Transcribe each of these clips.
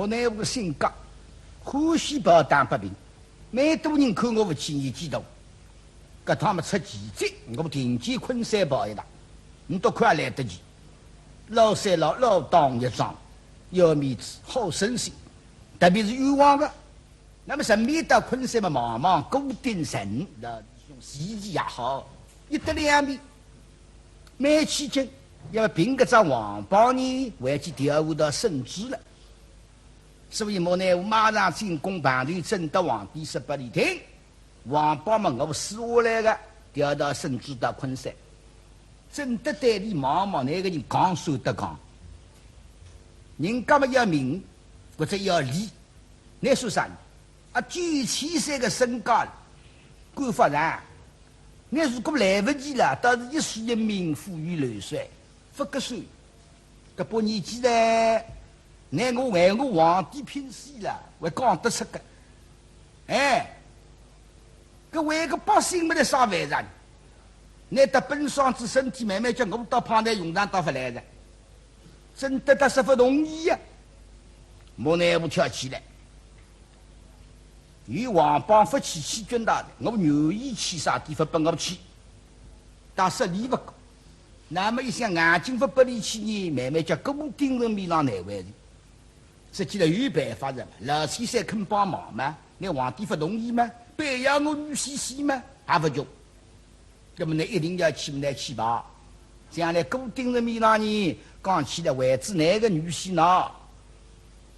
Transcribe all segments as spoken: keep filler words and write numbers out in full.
我乃我个性格，欢喜抱打不平，蛮多人看我勿起，年纪大。搿趟么出奇迹，我定见昆山抱一打，你都快来得及。老三老老当益壮，要面子，好生性，特别是冤枉个。那么顺便到昆山么望望顾鼎臣，那用西医也好，一得两面，蛮起劲，要么凭搿只王榜呢，还去调查到圣旨了。 所以莫奈何马上进宫，碰头正德皇帝说拨俚听，王榜么我撕下来个，调到圣旨到昆山。正德对俚望望，倷个人讲算得讲，人家么要名，或者要利，倷算啥呢？啊，九千岁个身价了，管勿着。 倷如果来勿及了，倒是一世英名，富于流水，勿合算。搿把年纪了，倷我为我皇帝拼死了，还讲得出个？哎，搿为个百姓没得啥为啥？倷搭奔丧仔身体慢慢叫，我到旁边用场到勿来了。正德倒是勿同意呀，莫奈何跳起来。 与王榜勿去，欺君大罪，我愿意去啥地方拨我去，但是理勿过。那么一想，眼睛勿拨俚去呢，慢慢叫顾鼎臣面浪难为情。实际上有办法的嘛，老先生肯帮忙嘛，倷皇帝勿同意嘛，非要我女婿死嘛，还勿叫。 那么倷一定要去，倷去吧。将来顾鼎臣面浪呢，讲起来为仔倷个女婿呢，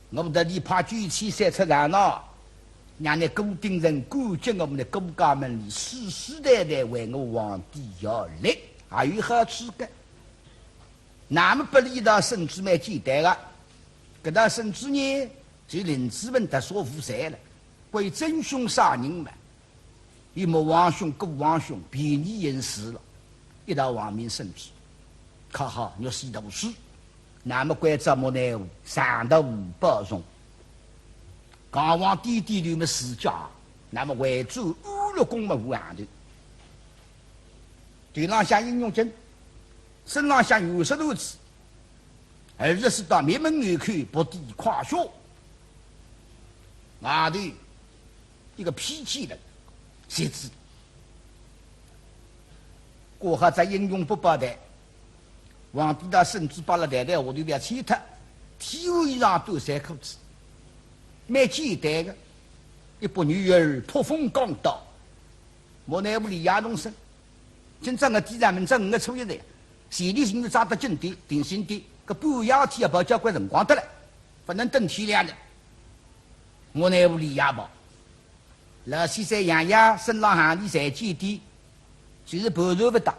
我特地派九千岁出场呢，让倷顾鼎臣感激我们的顾家门里世世代代为我皇帝效力，还有好处个。那么拨俚一道圣旨蛮简单个，搿道圣旨呢，就林子文特赦无罪了，关于真凶啥人嘛， 与莫皇兄、顾皇兄便宜行事了，一道亡命圣旨。可好，玉玺大书，那么关照莫奈何，上头保重。讲完点点头么自家，那么回转安乐宫么屋行头。头浪向印玉巾，身浪向玉石缎子，二十四道密门玉扣，薄底快靴。外头 一个披肩的鞋子。过好只英雄不报的，皇帝搭圣旨摆了台台下头覅穿脱，天寒衣裳短衫裤子，蛮简单个，一把女儿扑风钢刀，莫奈何俚也动身。今朝我第三，明朝我初一的，前头行程抓得紧点，定心点，搿半夜天也跑交关辰光得了，勿能等天亮的。 我乃无理也跑。老先生爷爷身浪行李侪见底，就是盘缠勿搭。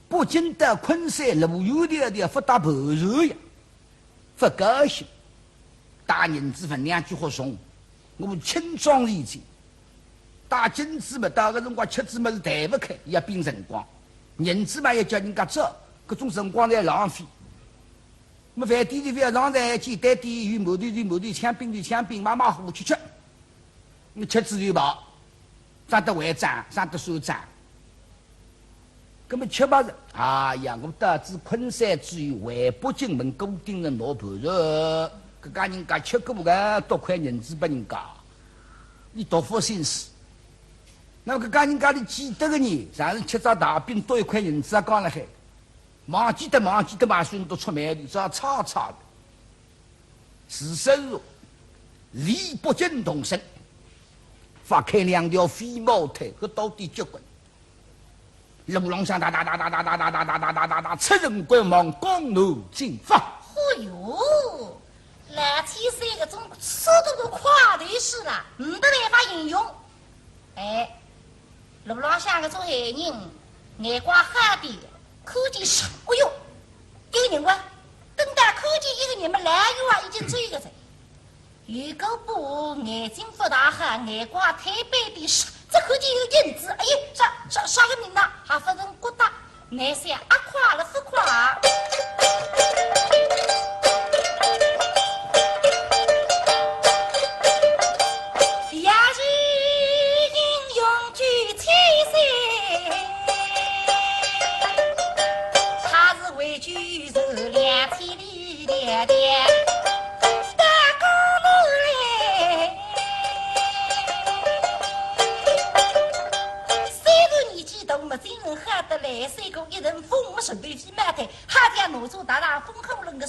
北京到昆山路远点点，勿搭盘缠呀，勿高兴。带银子分量就好重，我轻装已经。带金子嘛，到个辰光吃子么是抬勿开，要拼辰光。银子嘛，要叫人家找，搿种辰光侪浪费。 么饭店里覅上菜，简单点，有馒头就馒头，抢饼就抢饼，马马虎虎去吃。么吃仔就饱，省得还账，省得算账。搿么吃饱了，哎呀，我到仔昆山之后，回北京问顾鼎臣拿盘缠，搿家人家吃过个，多块银子拨人家，伊多福心思。那么搿家人家里记得个呢，常是吃只大饼多一块银子也讲了海。 忘记得忘记得嘛，算得出卖的，只要差差的。是说，离北京动身，发开两条飞毛腿，搿到底结棍。路浪向哒哒哒哒哒哒哒哒哒哒哒哒哒，出城观望，江南进发。哎哟，老天三个种速度个快头势啦，没得办法形容。哎， 路浪向搿种闲人，眼光好点，看见啥，哎哟，一个人哇，等到看见一个人么，老远啊已经追个哉。有个不眼睛勿大好，眼光推扳点，啥，只看见一个影子，哎呀，啥啥啥个人呐，还勿曾觉得。 倷想阿快了勿快？也是英雄救千岁，他是为救是两千里迢迢。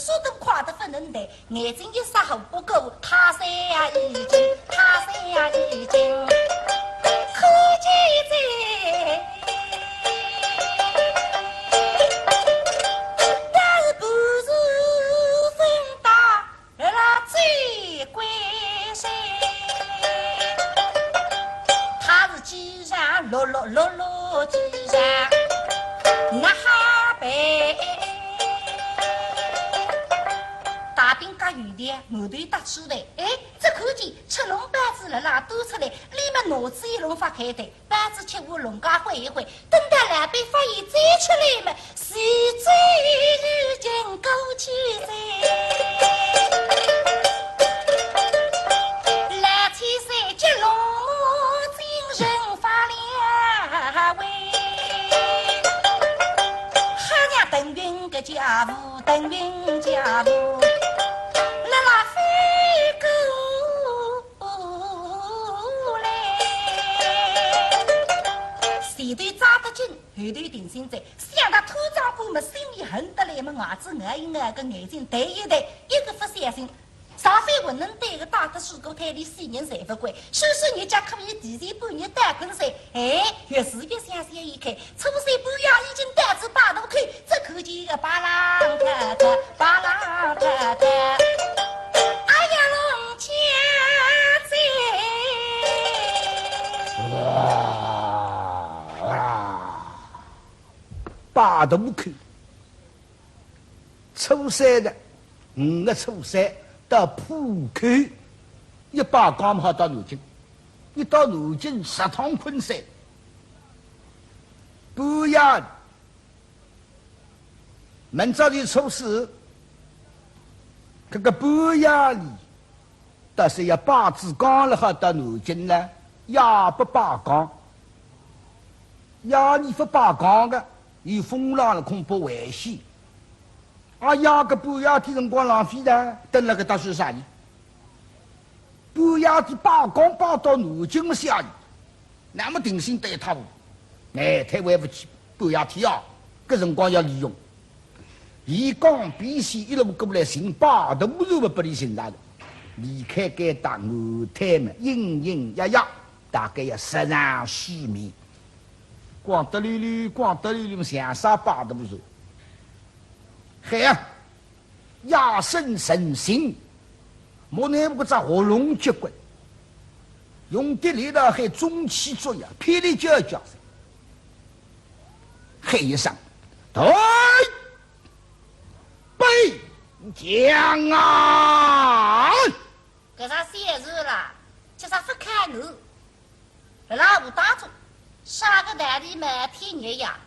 速度快得不能得，眼睛一眨，后不够，他山呀已经，他山呀已经，可见这但是不是风大，而那最贵谁？他是既然落落落落既然，那还白。大饼夹油条，馒头搭猪头，哎，只看见赤笼包子辣辣端出来，里面拿仔一笼发开的，包子吃完，笼盖换一换，等到老板发现再出来嘛，是最已经过去哉。老千岁接龙马精神发亮喂，好像腾云个家伙，腾云家伙，辣辣飞过来。前头抓得紧，后头定心哉，想到土长官么心里恨得来么，牙齿咬一咬，个眼睛抬一抬，一个不小心，上飞混能对个打得水果摊里死人侪不管，说说人家可以提前半日到困哉，哎，越是越想想一看，初三半夜已经到仔大路口，只看见一个巴郎特特，巴郎特特，哎呀，龙家哉！八大口，初三的，五月初三到浦口，一拜讲好到南京，一到南京十趟困山。半夜，明朝是初四，搿个半夜里， 但是要拜仔讲了好到南京呢，夜不拜讲，夜里不拜讲个，有风浪了恐怕危险。啊，夜个半夜天辰光浪费呢，等了个搭算啥呢？半夜天拜讲拜到南京么下雨， 那么定心对他，哎，太回不去，半夜天啊，搿辰光要利用。伊讲边西一路过来寻八大船么拨伊寻着了，离开该搭岸滩么，隐隐约约，大概要十丈水面。光得溜溜，光得溜溜，像啥八大船？嘿呀！ 夜深人静，莫奈何搿只喉咙结骨，用点力道喊中气足呀，霹雳叫叫声，喊一声：“退！备将啊！”搿只小船啦，叫啥勿开岸。 辣辣河当中，啥个道理嘛，天热呀，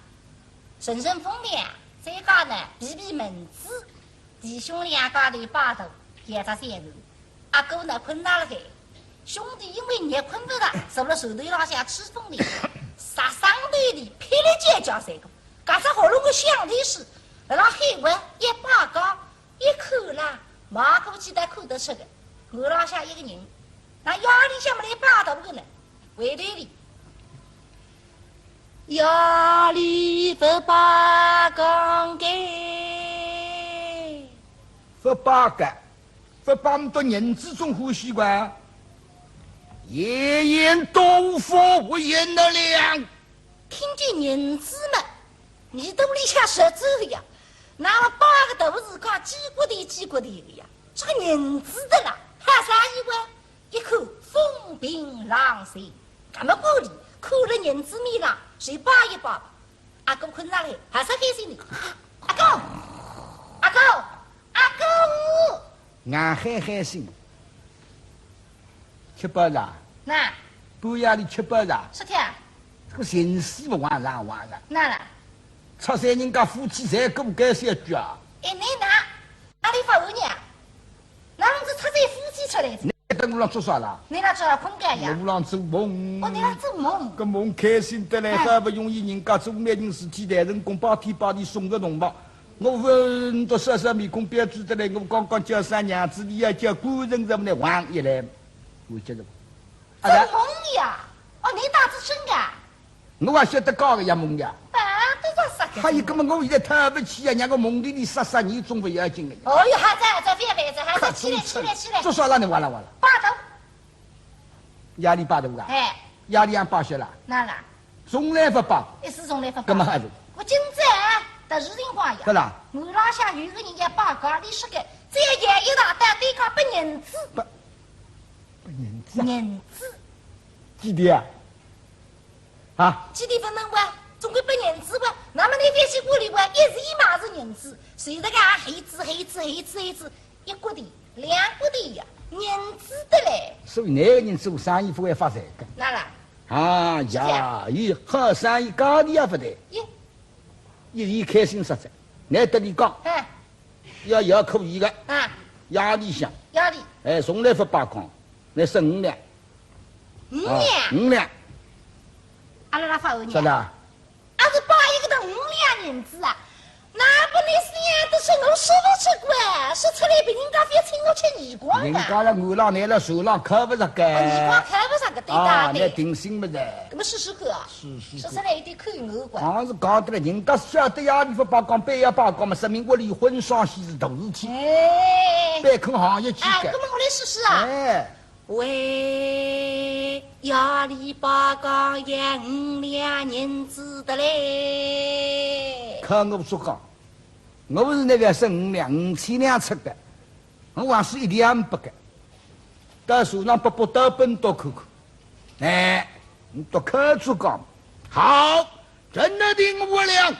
阵阵风凉，再加呢避避蚊子，弟兄两家头拜托，掖只小船。阿哥呢困着了海，兄弟因为热困勿着，坐辣船头浪向吹风的，啥声头里霹雳尖叫三个，搿只喉咙个响头势，辣辣海外一拜讲， 一看啦，望过去倒看得出个，岸浪向一个人，那夜里向么来拜道个呢，回头里，夜里勿拜讲个。勿拜个，勿拜么到银子总欢喜个。闲言多说，胡言乱语。听见银子么，耳朵里向直转个呀。 那么拜个道士讲几骨头几骨头个呀，这个银子的啦，还啥意思？一口风平浪静，搿么过里看了银子面浪，随拜一拜吧。阿哥困着了，还是开心的。阿哥，阿哥，阿哥！俺还开心。 吃饱了？那，半夜里吃饱了？是的。这个寻死不完了完了。那了？出山人家夫妻才够该些句啊。哎，你那，哪里发问呢？那侬是出山夫妻出来的？你等我浪做啥了？你那做啥困觉呀？我浪做梦。哦，你那做梦？个梦开心得来，哎。好不容易人家做媒人事体，大人公拜天拜地送个侬吧。 我问到啥啥面孔标致得来，我刚刚叫啥娘子，你要叫官人怎么来望一来？我觉得，啊，做梦呀？哦，你当是真的啊？我还晓得搞个呀梦呀。啊，搿叫啥个？还有，搿么我现在太勿起呀，让个蒙蒙里里杀杀人总勿要紧个呀。哦哟，还在，还在，覅烦哉，还在，起来，起来，起来。做啥啦？你哇啦哇啦。拜倒。夜里拜倒个？哎。夜里向拜歇啦？哪啦？从来勿拜。一时从来勿拜。搿么还是？我今朝啊，特殊情况呀。对啦。楼浪向有个人要拜告，伊说个，再要一大单，对讲拨银子。拨，拨银子啊？银子。几钿啊？ 啊？几钿勿能哇，总归拨银子哇。那么侬覅去管伊哇，一时一嘛是银子，随着个啊，黑子黑子黑子黑子，一角钿、两角钿呀，银子得嘞。所以㑚个人做生意勿会发财个。哪啦？啊呀，是这样。伊好生意价钿也勿对。耶。伊，伊开心煞哉，难得伊讲，哎。要，要可以个。啊。夜里向。夜里。哎，从来勿罢工，拿十五两。 五两？啊，五两。阿拉拉发我呢？是的。阿是拜一个的五两银子啊？那不能想得出，我说勿出个，说出来别人家覅请我吃耳光个。人家了，我让你了，手浪看勿着个。哦，耳光看勿着个，对的，啊，对。那定心么的。那么试试看啊。试试看。说出来有点口误个。讲是讲得了，人家晓得夜里勿罢工，半夜罢工嘛，说明屋里婚丧喜事大事体。哎。别看行业去个。哎，那么我来试试啊。哎。 喂，夜里罢工要五两银子的嘞。看我做讲，我是那个省五两，五千两出个，我还是一两不个。到手上拨拨到本多看看。哎，你多看做讲，好，真的定五两。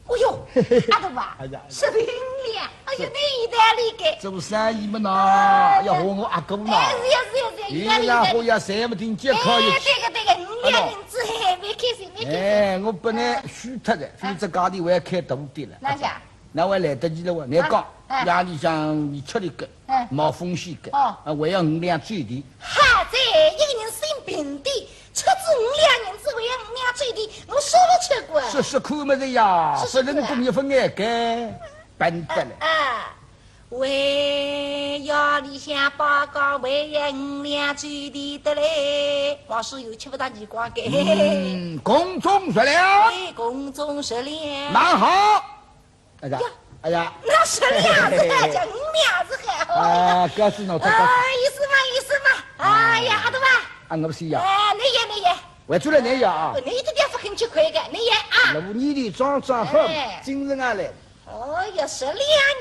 哦哟，阿大啊，哎呀，十五两，哎哟，是。侬有道理个。做生意么呐，哎，要和我阿哥呐。哎，是呀，是呀，是呀，有道理，有道理。伊拉和要三么定结靠一起。哎，对个，对个，五两银子，嘿嘿，蛮开心，蛮开心。哎，我本来虚脱个，啊。否则家里还开大店了。哪家？那还来得及了哇，侬讲，啊，哎。夜里向伊吃力个，哎。冒风险个，哦。啊，还要五两酒钿。好哉，一个人心平的， 出仔五两银子，还要五两酒钿，我说勿出个。说说看么子呀，说说看啊。勿能共一份眼个，笨得了。啊，啊。喂，夜里向罢工，还要五两酒钿的嘞。王叔又吃勿到耳光个。嗯，空中说了。哎，空中说了。蛮好。 哎呀，呀，哎呀。那是两子还叫五两子还好呀。啊，告诉侬，这个。啊，意思嘛，意思嘛。哎呀，阿大啊。啊，我不是呀。哎，侬也，侬也。我出来侬也啊。侬一点点勿肯吃亏个，侬也啊。那我年纪长长好，哎。精神也来了。哦哟，十两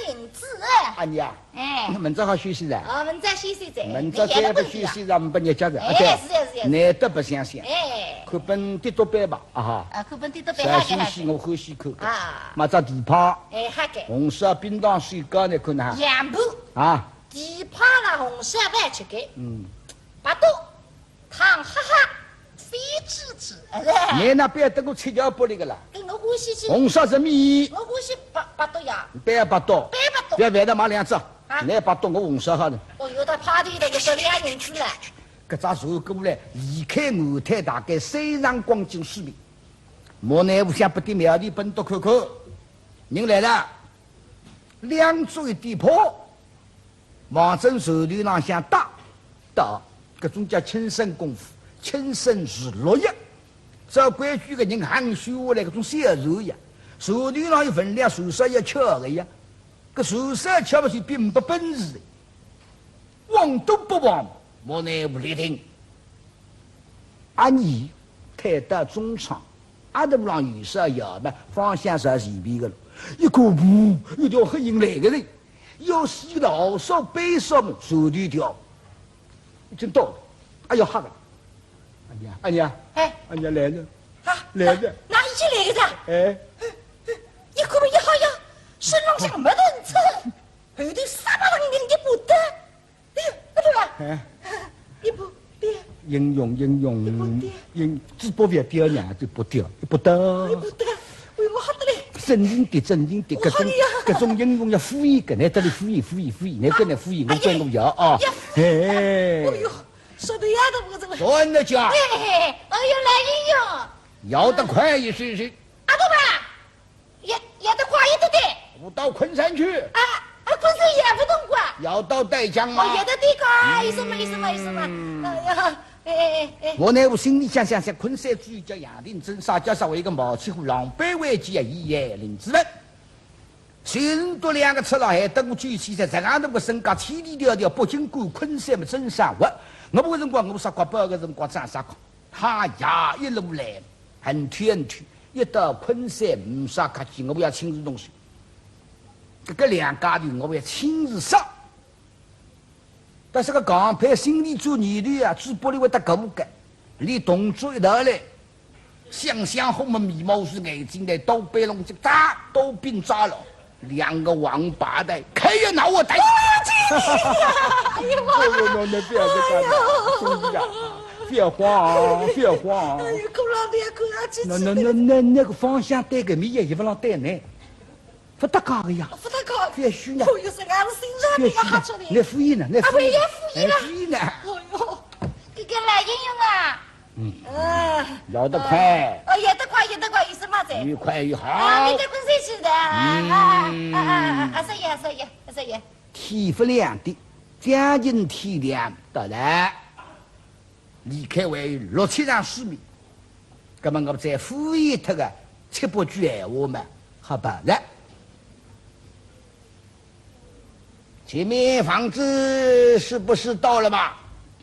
银子哎。阿娘，哎。明朝好休息了。哦，明朝休息哉。明朝再不休息，咱们不日脚了。哎，啊，对。是呀，是呀，是呀。难得白相相。哎。看本跌倒板吧，啊哈。啊，看本跌倒板，好个，好个。小休息，我欢喜看个。啊。买只蹄髈。 哎，好个。红烧冰糖水糕，侬看呐。两盘。啊。蹄髈啦，红烧饭吃个。嗯。白肚，汤哈哈，水煮煮，哎。侬那边得过七角八里个啦。跟我欢喜吃。红烧什么？我欢喜白，白肚呀。白白肚。白白肚。覅覅，买两只。啊。侬白肚，我红烧好了。哦哟，他派头的，我说两银子了。搿只船过来，离开岸滩大概三丈光景水平。莫奈何想不得苗头，奔到看看。 人来了，两足一点破，望准船头浪向搭，搭，搿种叫轻身功夫，轻身如落叶。照规矩个人行修下来，搿种小船呀，船头浪有分量，船梢要翘个呀，搿船梢翘勿起，并没本事的。 望都不望，莫奈何立定。阿二退到中舱，阿头浪有啥要么，方向是前边个了。一个噗，有条黑影来个人，要死了，好少悲伤么，船头条。已经到了，哎呀，吓个。阿娘，阿娘，哎。阿娘来了，啊，来了。哪，哪已经来了？哎。一看么一吓呀，身浪向没得人穿，后头沙发浪向一把刀。 哎，阿大啊，哎。一把刀。英雄，英雄，一把刀。英，只不过掉呀，只不过掉，一把刀。一把刀，哎，我吓得嘞。正经的，正经的，搿种，我吓得呀。搿种英雄要敷衍个，来这里敷衍，敷衍，敷衍，来跟你敷衍，我跟我要啊。哎呀。嘿。哎哟，说得呀，都不怎么。说得讲。哎，哎，哎，哎哟，来英雄。要得快一些些。阿大啊，要，要得快一点点。我到昆山去。啊，搿昆山也勿动过啊？要到带江吗？哦，也得对个啊，有什么，有什么，有什么？哎呀，哎，哎，哎，哎。莫奈何心里想想，想昆山主意叫杨廷珍，啥叫啥为一个毛起虎狼狈为奸啊，一言领之人。虽然多两个赤佬，还得我九千三，这样的个身价，千里迢迢北京赶昆山么真生活。我个辰光，我啥个包个辰光，长啥个。 他呀，一路来，很天气，一到昆山，没啥客气，我要亲自动手。搿个两家头，我要亲自杀。但是个刚配心里做念头啊，嘴巴里会得咕咕个，连动作一道来，想想好么眉毛竖，眼睛来，刀背拢直扎，刀柄扎了。 两个王八蛋，开呀，拿我打！哎呀妈呀！哎呦，那那那不要再干了，兄弟啊，不要慌啊，不要慌啊。哎呦，看了别看啊，这那那那那那个方向对个，没也一不让对呢，不搭嘎个呀，不搭嘎，不要虚呢，哦哟，是俺们心上那个哈出来，那敷衍呢，那敷衍，啊，我也敷衍了，哎，敷衍呢。哎呦，这个老英雄啊， 嗯，啊，要得快。哦，也得快，也得快，有什么子？越快越好。啊，明天昆山去的，啊，嗯。啊，啊，啊，啊，啊，少爷，少爷，少爷。天不亮的，将近天亮，到了。离开还有六七丈水面，那么我再敷衍他个七八句闲话嘛，好办了。 前面房子是不是到了嘛？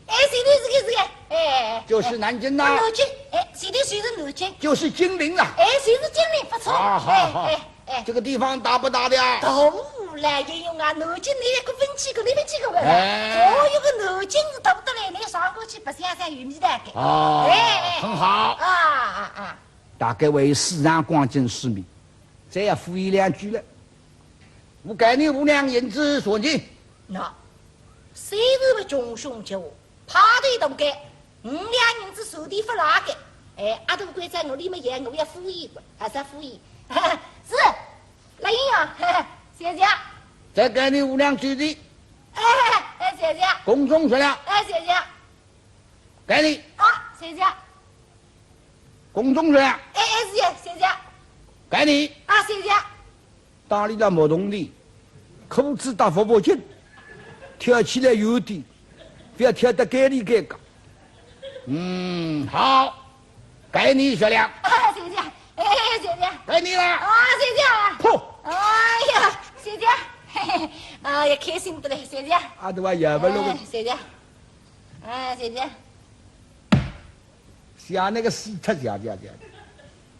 哎，是的，是的，是的，哎，哎，哎，就是南京呐。哎，南京，哎，是的，是的，南京。就是金陵了。哎，是的，金陵，不错。啊，好，好。哎，哎，哎。这个地方大不大的呀？大了，也有啊，南京那个分几个，那边几个问啊。哎。哦，有个南京是大不得了，那上过去白相相有味道的。哦，哎，哎，很好。啊，啊，啊。大概还有四丈光景水面，再要敷衍两句了。 我给你五两银子算你。喏，虽然我穷凶极恶，派头大个，五两银子算你勿赖个。哎，阿大官在我里面演，我要敷衍一个，还是要敷衍。是，来人啊，谢谢。再给你五两银子。哎，哎，谢谢。共总十两。哎，谢谢。给你。啊，谢谢。 共总十两。哎，哎，是呀，谢谢。给你。啊，谢谢。打理了木桶里，裤子搭服服紧，跳起来有点，不要跳得该里该个。嗯，好，给你十两。啊，谢谢。哎，谢谢。给你了。啊，谢谢。噗。哎呀，谢谢。嘿嘿，哎呀，开心得嘞，谢谢。啊，对吧？也不弄。哎，谢谢。哎，谢谢。 像那个死脱像像像，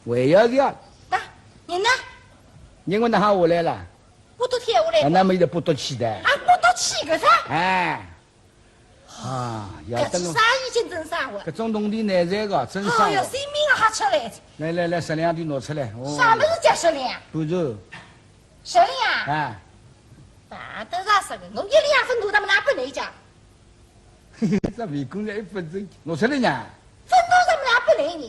还要像。那，人呢？人我哪哈下来了？不都跳下来啊，那么也不都去的。啊，不都去个噻？哎。啊，要等我。搿是啥已经真生活？搿种东西难赚个，真生活。哎呀，性命也吓出来。来来来，十两钿拿出来。哦。啥物事叫十两？不是。十两？哎。哪得啥十个？我一两分多，他们拿不来讲。 这没工人一分钟，我说的呢。分多怎么拿不来呢？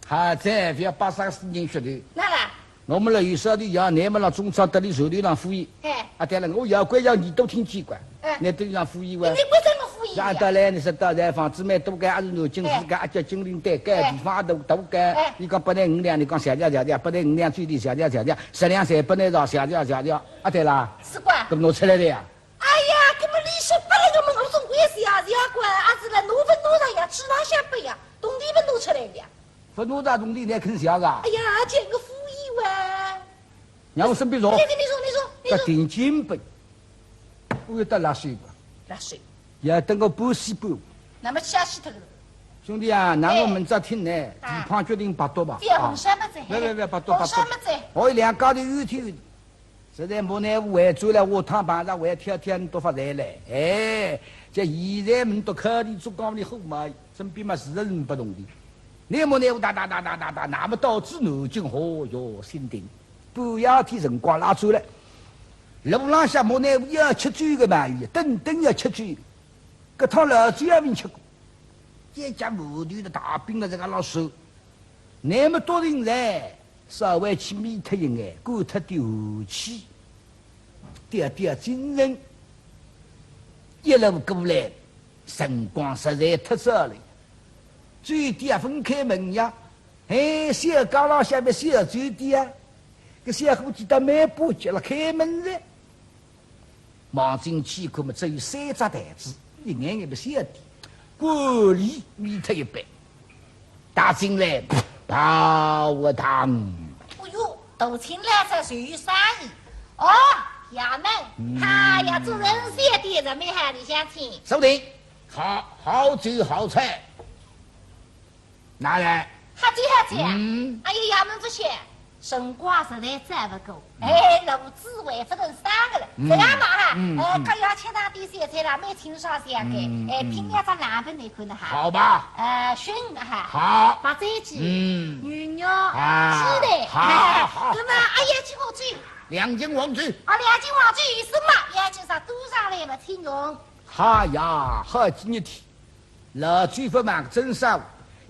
好在不要把啥事情说的。哪啦？我们了有啥的呀，你们了中超得里手里浪敷衍。哎。啊，对了，我要关要你都听见过，哎。你都让敷衍哇。你不怎么敷衍呀？让到来，你说到来，房子蛮多个，还是南京市个，哎。啊，叫金陵对个，哎。地方都大个，哎。你讲不能五两，你讲谢谢谢谢，不能五两最低谢谢谢谢，十两三不能少，谢谢谢谢，啊，对啦。是个。搿么拿出来的呀。 哎呀，搿么利息拨了我们，我总归是要是要管，阿是来拿分拿上呀，吃浪向拨呀，铜钿分拿出来的呀。分拿上铜钿，你还肯谢个啊？哎呀，搿个敷衍哇。让我身边坐。你说，你说，你说，你说。搿定金本，我有得拉水吧？拉水。要等我半死半活。那么吃下去脱个了。兄弟啊，那我们再听呢，哎。地方决定八斗吧。啊。不要问什么子，别别别，八斗，八斗。问什么子？哦，两家头有天有地。 实在没奈何，回转来下趟碰着，还天天都发财嘞。哎，这现在唔都靠你做讲你好嘛，身边嘛是人不同的。你没奈何，哒哒哒哒哒哒，那么到此南京，哦哟，心定。半夜天辰光拉出来，路浪向没奈何要吃酒个嘛，等等要吃酒。搿趟老酒也没吃过，一家头的大饼了，这个老手，那么多人来。 稍微去眯脱一眼，过脱点寒气，点点精神。一路过来，辰光实在太早了。酒店也朆开门呀，哎，小街浪向面小酒店啊，搿小伙计倒蛮巴结了，开门了。望进去一看嘛，只有三只台子，一眼眼勿晓得，管理没脱一半。踏进来，跑堂。哎哟，大清老早就有生意。哦，衙门，嗯。哎呀，做人小点，人没喊里向请。收定，好，好酒好菜。 拿来。好极好极啊！嗯。哎呀，衙门勿晓，辰光实在早勿够。嗯。哎，老子还勿能生个了，嗯。这样嘛哈，嗯，哎，嗯。搿要吃上点小菜啦，蛮清爽些个，嗯，哎，嗯。拼两只冷盆来看的哈。好吧。哎，熏个哈。好。白斩鸡，嗯。牛肉，啊，鸡蛋，好，哎，好，那么，好。哎呀，几好酒。两斤黄酒。啊，两斤黄酒有数嘛，要斤啥多上来嘛，请用。哈呀，好几日天。 老酒勿卖个真少，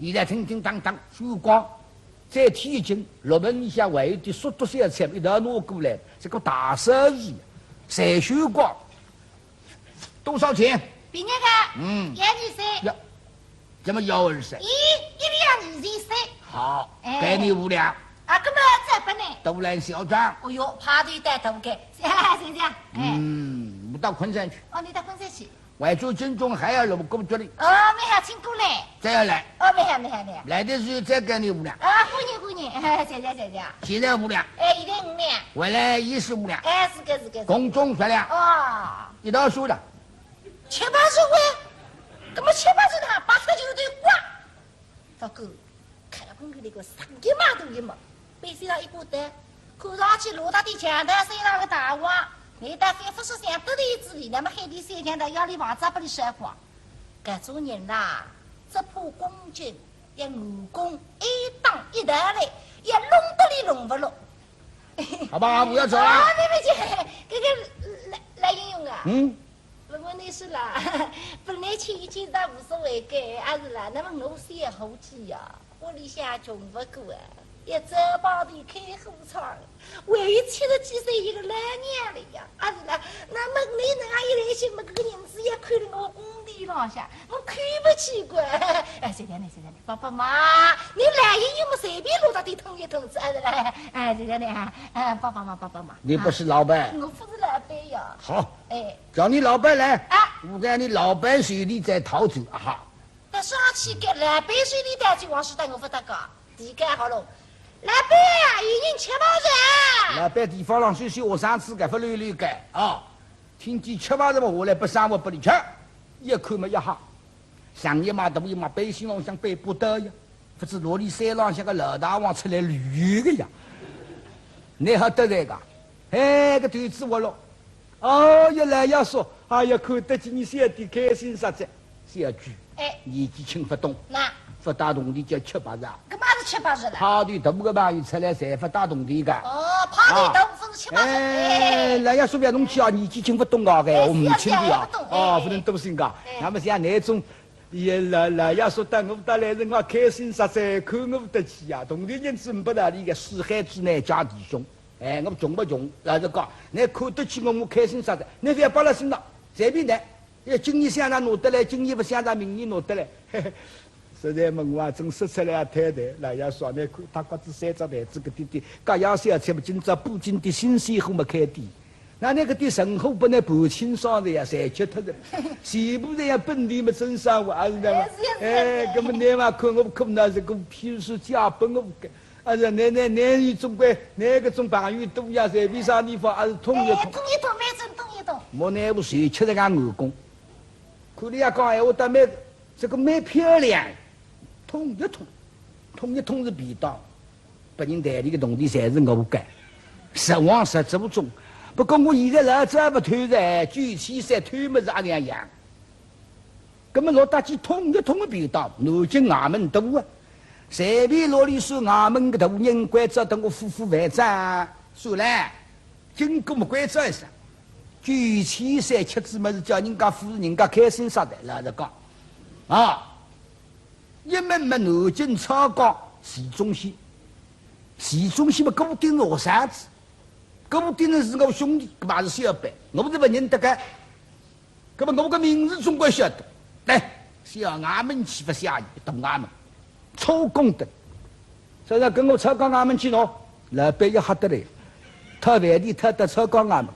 现在叮叮当当收光。再添一斤，六盆里向还有点熟肚小菜，一道拿过来，这个大生意，侪收光。多少钱？便宜个，嗯。一二三。呀，怎么一二三？一，一两二三三。好，哎。该你五两。啊，搿么再拨呢？多来小张。哦哟，派头带头个，谢谢，哎。嗯，我到昆山去。哦，你到昆山去。 外州军中还要有过这里。哦，没啥，请过来。再要来。哦，没啥，没啥，没啥。来的时候再给你五两。啊，欢迎，欢迎，谢谢，谢谢。现在五两。哎，一人五两。回来也是五两。哎，是个，是个，是个。共总十两。哦。一道数了。七八十块，搿么七八十呢，八十就得刮。 大哥，开门个那个生意嘛都一没，背心上一个单，看上去落到底强盗身上个大王，你到底勿是想得罪之理，那么海底三强盗要你房子拨你烧光。搿种人啦，只怕公正，要硬攻，一打一道来，要弄得你弄勿落。好吧，我要走了。啊，对不起，这个老，老英雄啊。嗯。 勿过呢是啦，本来吃一斤倒无所谓个，阿是啦，那么我是也好气呀，屋里向穷勿过啊，一朝帮头开火窗，还有七十几岁一个老娘了呀，阿是啦，那么你能啊一来兴么，搿个银子也扣了我工钿浪向，我看勿起个。哎，谢谢你，谢谢你，帮帮忙，你来也有么随便落到地捅一捅子，阿是啦，哎，谢谢你啊，哎，帮帮忙，帮帮忙。你不是老板？啊，我不是老板呀。好。哎。 叫你老板来，啊。我讲你老板手里在讨酒啊哈。那上去给老板手里讨酒，王世达我不得讲，地干好了。老板啊，有人吃饭了。老板地方上休息，我上次搿副溜溜个啊，听见吃饭了嘛，我来不上我不理吃，一口么一哈。 上一码大一码背心浪向背不得呀，勿知哪里山浪向个老大王出来旅游个呀。你好得罪个，哎，个头子活络，哦，一来要说，哎呀，看得起你小弟开心煞哉，小鬼，哎。年纪轻勿懂，那。勿大懂的叫七八十。搿么是七八十了。派头大个朋友出来侪勿大懂的个。哦，派头大勿是七八十，哎，哎。老爷说勿要弄去啊，年纪轻勿懂啊，哎，我母亲的啊，是啊，是啊，勿懂，哦，哎，勿能多心个。哎。那么像那种 也老，老爷说到我搭来辰光开心煞哉，看我勿得起呀，铜钿银子勿搭理个，四海之内家弟兄。哎，我穷勿穷，老实讲，倷看得起我，我开心煞哉，倷覅摆辣心上，随便倷，要今年想着拿得来，今年勿想着明年拿得来。嘿嘿，实在么我啊，真说出来也太对，老爷说倷看，搭角子三只台子搿点点，各样小菜么，今朝补进点新鲜货么开店。 那那个点剩货拨倷盘清爽哉呀，侪吃脱哉，全部侪要本地么蒸上活，还是对伐？哎，是呀，是呀，哎，是呀。搿么倷嘛看我苦恼，这个譬如说借拨我个，还是倷倷倷有总归，倷搿种朋友多呀，随便啥地方还是捅一捅。哎，捅一捅，蛮准捅一捅。莫奈何谁吃得个硬功，看倷也讲闲话倒蛮，这个蛮漂亮，捅一捅，捅一捅是便当。 拨人袋里个铜钿侪是我个，实往实做中。不过我现在老早勿偷哉，九千三偷么是阿两样。搿么落搭去捅一捅个便当，南京衙门大啊，随便哪里算衙门个大人，关照等我付付万账，算了，经过么关照一声，九千三吃仔么是叫人家付，人家开心煞哉，老实讲，啊。 一门么南京超江徐宗宪，徐宗宪么顾鼎臣学生子，顾鼎臣是我兄弟，搿么也是小辈，我是勿认得个。搿么我个名字总归晓得。来，小衙门去勿下去，大衙门，超江的。现在跟我超江衙门去喏，老板要吓得来，讨饭钿讨到超江衙门，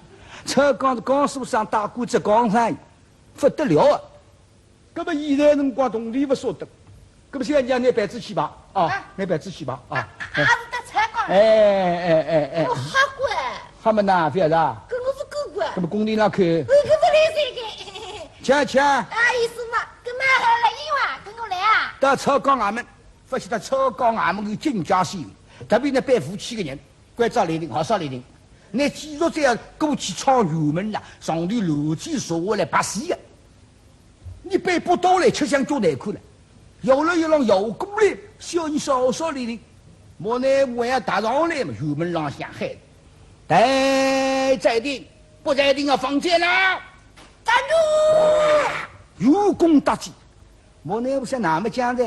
浙江是江苏省大过浙江省，勿得了啊！搿么现在辰光铜钿勿舍得，搿么现在拿板子去吧，啊，啊。拿板子去吧，啊。啊，是到浙江。哎哎哎哎，我吓过。吓么哪勿要啦？搿我勿敢过。搿么工钿哪去？我搿勿来三个。吃吃。啊，意思嘛，搿么来英哇，跟我来啊。到浙江衙门，勿晓得浙江衙门有警戒线，特别呢办武器个人，关照来人，好少来人。拿记录这样过去闯辕门啦，上头乱七八糟来白死个。你背不到来，吃相就难看了。摇了一浪摇过来，小人少少来人，莫奈何要踏上来嘛，辕门浪向喊：“待在庭，不在庭啊，放箭啦！”站住！有功搭箭，莫奈何想哪么讲的？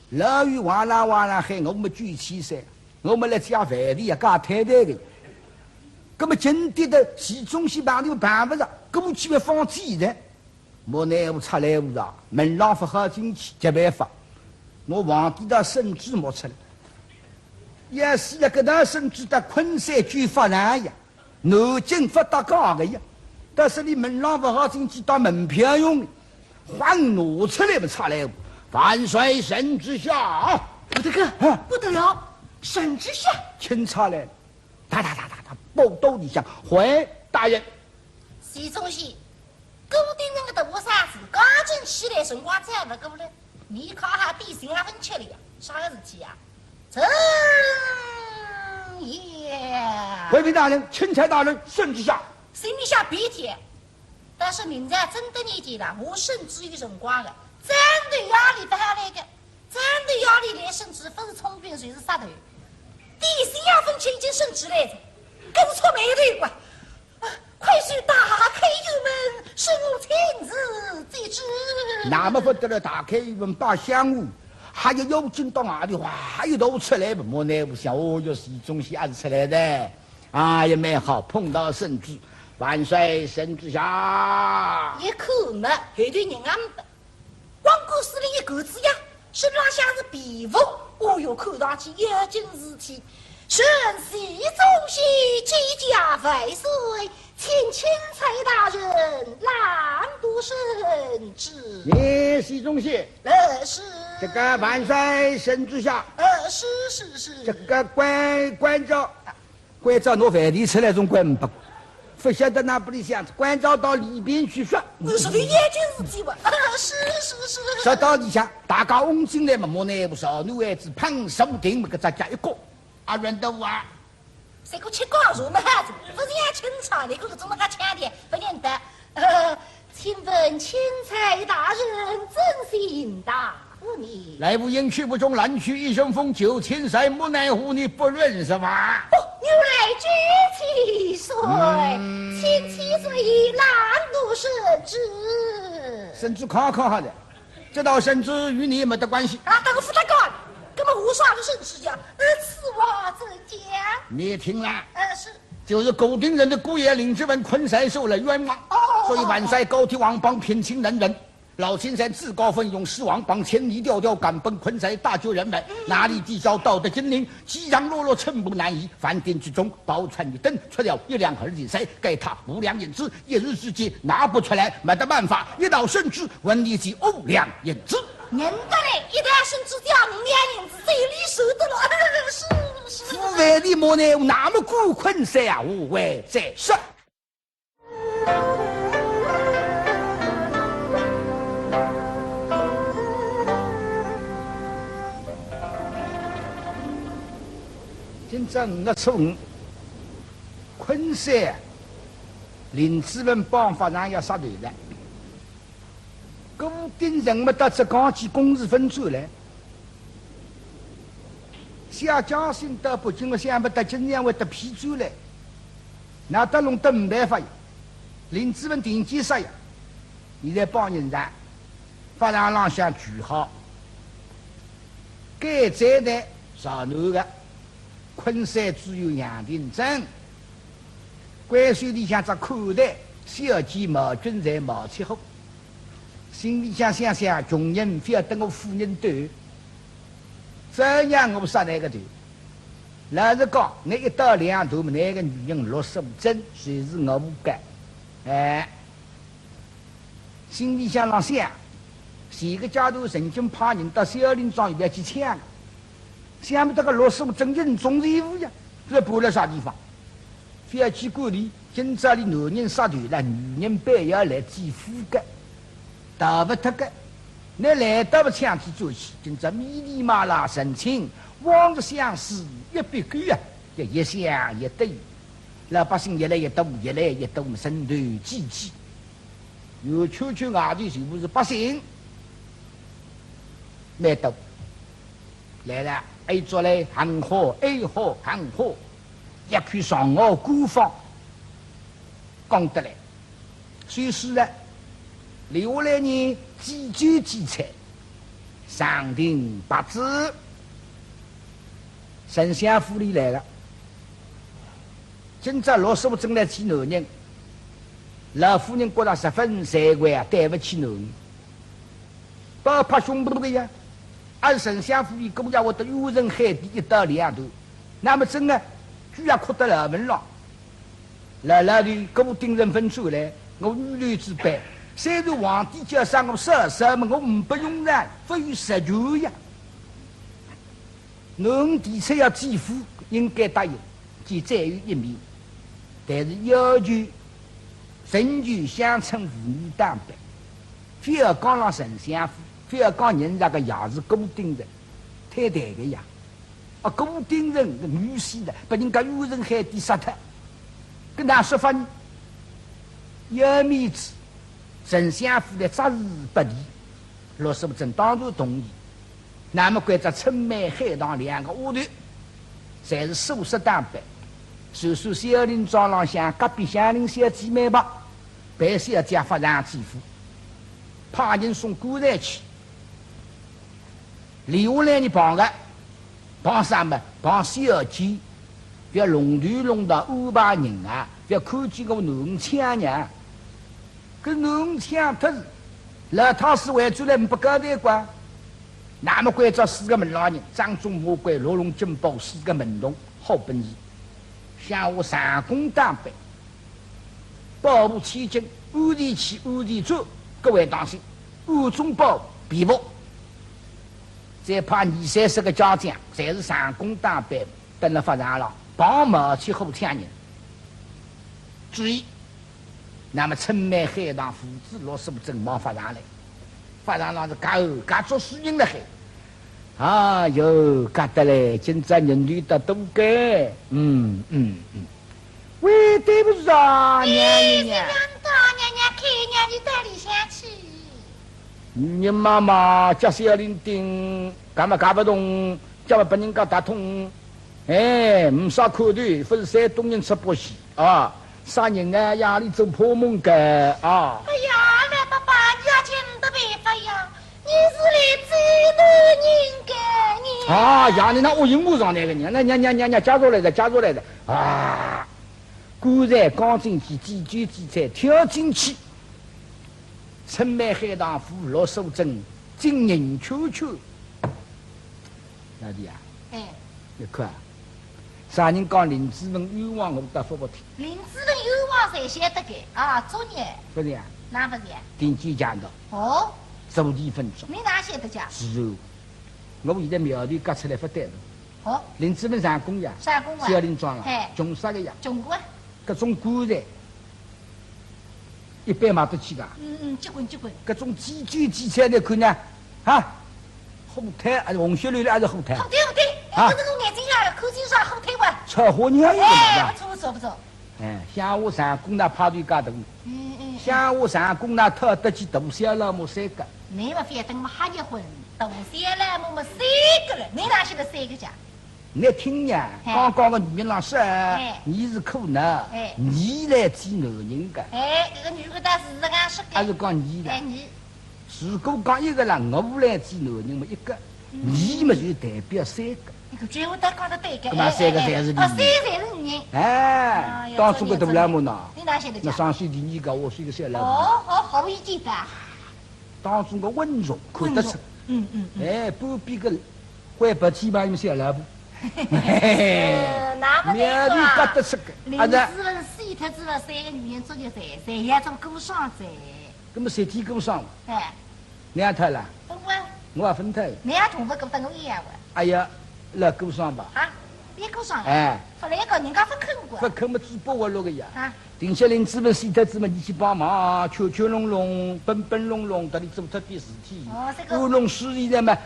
老远哇啦哇啦喊，我么九千三，我么来借饭钿啊，借太太个。搿么紧跌得市中心旁头办勿着，搿么去么放箭的。莫奈何出来无啦，门浪勿好进去，没办法，我皇帝搭圣旨摸出来。要是搿个圣旨搭昆山就发难呀。 南京勿搭界个呀，但是你门浪勿好进去，当门票用的，还拿出来勿差来。万岁圣旨下，我的个，啊不得了，圣旨下。钦差来了，哒哒哒哒哒，报到里向，回大人，徐忠信，顾鼎臣个大和尚是刚正起来辰光再勿过来，你看哈点心也勿吃了呀，啥个事体啊？朕也。回禀大人，钦差大人，圣旨下。心里向别提，但是明朝真得你的了，我圣旨有辰光个，战斗压力勿好来个，战斗压力来圣旨，勿是充军就是杀头。点心也勿吃，已经圣旨来了，搿是触霉头个。啊，快去打开辕门，是我亲自接旨。那么勿得了，打开辕门把香炉，还有妖精到外头，哇，一道出来，莫奈何想，哦哟，徐忠信也是出来的。 啊，也蛮好，碰到圣旨，万岁圣旨下。一看嘛，后头人也没得。光顾司令一个子呀，身浪向是皮服，哦哟，看上去要紧事体。臣徐忠信见驾万岁，请钦差大人朗读圣旨。你徐忠信，呃，是。这个万岁圣旨下，呃，是是是。这个关关照。 关照拿饭钿出来总归勿，勿晓得哪不里向，关照到里边去说。我说的眼睛是鸡巴，啊，是是是。说到里向，大家翁进来嘛，莫奈何少，男孩子碰手顶么个只脚一个，阿软的啊。这个吃高手嘛，勿是也清唱，那个怎么个腔调，勿认得。呃，请问钦差大人尊姓大？ 来无音去无踪，拦去一阵风，九千岁，莫奈何你不认识吧？哦，原来九千岁，请千岁朗读圣旨。圣旨看看好了，这道圣旨与你没得关系。啊，等我不得干，根本无啥个圣旨呀，呃，此话怎讲？你听了，呃，是，就是顾鼎臣的姑爷林子文昆山受了冤枉，哦所以万岁高天王榜，平清能人。 老千岁自告奋勇，使王榜千里迢迢赶奔昆山大救人们，拿了帝诏到得金陵，饥肠辘辘，寸步难移。饭店之中，宝钏一灯，出了一两银子，该他五两银子，一时之间拿不出来，没得办法，一道圣旨，问你这五两银子。认得嘞，一道圣旨只要五两银子，嘴里说得了，是是。府外的莫奈何那么顾昆山啊，无为在说。 今朝五月初五，昆山林子文绑法场要杀头了。顾鼎臣么到浙江去公事奔转来， 写家信到北京，我想勿到今朝会得批转来，那得弄得没办法呀。林子文定计杀呀，现在帮人家，法场浪向聚好。该站台上头个，昆山知县杨廷珍，关守里向只看台，小姐毛君在毛七虎。 心里想想想，穷人覅等我富人短，照样我杀来个头。老实讲，倷一刀两断么，倷个女人陆素贞就是我个。哎，心里向浪想，前个阶段曾经派人到小林庄要去抢，想不到个陆素贞人中之物呀，这搬了啥地方？覅去管伊，今朝伊男人杀头了，女人板要来祭府个。 逃勿脱个。倷来得勿抢去转去，今朝米里马拉成亲，往日相思一笔勾啊，这一想一对，老百姓越来越多，越来越多，人头济济。圆圈圈外头全部是百姓，蛮多。来了，哎，做来很好，哎好，很好，一口上好官方，讲得来。 所以是了，留下来呢，几句几菜，上庭八字，丞相府里来了。今朝陆素贞来见男人，老夫人觉得十分惭愧啊，对勿起男人。 拍拍胸脯个呀，俺丞相府里姑爷会得冤沉海底一刀两断，那么真个，居然哭得来文了。老老的顾鼎臣分出来，我女流之辈，虽然皇帝叫上我嫂嫂么，我唔不用人，不有实权呀。 侬提出要祭府，应该答应，这再有一面。但是要求，仍旧乡村妇女打扮，覅讲了丞相府，覅讲人家个爷是顾鼎臣，太对个呀。啊，顾鼎臣个女婿了，拨人家冤沉海底杀脱，搿哪说法呢？要面子，丞相府的责无旁贷，陆素贞当然同意。 那么关照春梅海棠两个丫头，侪是素色打扮，算算小林庄浪向隔壁乡邻小姐妹吧，陪小姐发上祭府，派人送棺材去。留下来呢，帮个，帮啥么？帮小姐，覅弄头弄脑安排人啊，覅看见我囡儿抢呀。 搿囡儿抢脱仔，老太师回转来呒不交代过。那么关照四个门浪人，掌中马关、六龙金宝四个门童，好本事。像我上宫打扮，宝物千金，安全去安全转，各位当心，暗中宝庇护。再派二三十个家将，侪是上宫打扮，登了法场浪，帮忙去火抢人。注意， 那么春梅海棠父子陆素贞望法场来，法场浪是轧轧作死人了海。哎哟，轧得来，今朝人头得多个。嗯，嗯，嗯。喂，对不住啊，娘娘。哎，娘娘，娘娘，看娘娘到里向去。女人妈妈，家小人丁，轧么轧不动， 叫么拨人家打通。哎，呒啥看头，勿是山东人出北戏啊，啥人啊，夜里做破梦个啊。哎呀，老伯伯，你也真没办法呀，你是来追男人个，你。啊，夜里那乌云雾上来个人，那娘娘娘娘，家属来了，家属来了啊！棺材刚进去，几句几菜跳进去，春梅海棠父陆素贞进人圈圈。 老弟啊，哎。你看啊，啥人讲林子文冤枉，我倒勿服听。林子文冤枉，侪晓得个啊，作孽。勿是啊，哪勿是啊？定居强盗，哦，坐地分钟。你哪晓得讲？是哦，我现在苗头轧出来勿对了。哦，林子文上宫呀，上宫啊，小林庄啊，嘿，穷煞个呀，穷个啊。搿种棺材 一般买得起个。嗯嗯，结棍结棍。搿种几句几菜来看呢，啊，火腿还是红血溜溜还是火腿？火腿，火腿，啊，搿个眼睛呀，看清爽，火腿哇。炒火热一个嘛，哎，是吧？勿错勿错勿错。哎，像我上宫那派头介大，嗯嗯，像我上宫那讨得起大小老母三个。你嘛覅等么瞎结棍，大小老母么三个了，你哪晓得三个家？ 你听呀，哎。刚刚个女人浪说，哎。你是苦恼，哎。你来追男人个。哎，搿个女个倒是实梗说个。还是讲你的？哎，你。如果讲一个人，我来追男人嘛一个，嗯。你嘛就代表三个。搿个闲话倒讲得对个，搿么三个侪是你。哎，哎，哎，哦，三侪是女人。哎，哎呀，当初个大老母呢，你哪晓得讲？那双手第二个，我是一个小老母。哦，好，好一点的。 当中个稳重看得出。稳重。嗯嗯嗯。哎，半边个灰白鸡嘛，有小老婆。嘿嘿嘿，呃，那么面皮搿搭吃个，林子文死脱之后，三个女人作孽哉，侪要做孤孀哉。搿么三天孤孀，哎，侬也脱了？勿啊，我也分脱了。侬也同勿过，搭我一样个。哎呀，老孤孀吧？啊，也孤孀了。哎，勿来个，人家勿肯个。勿肯么，嘴巴活络个呀。啊，定歇林子文死脱之后，侬去帮忙，敲敲弄弄，奔奔弄弄，搭伊做脱点事体。哦，这个。乌龙水现在嘛，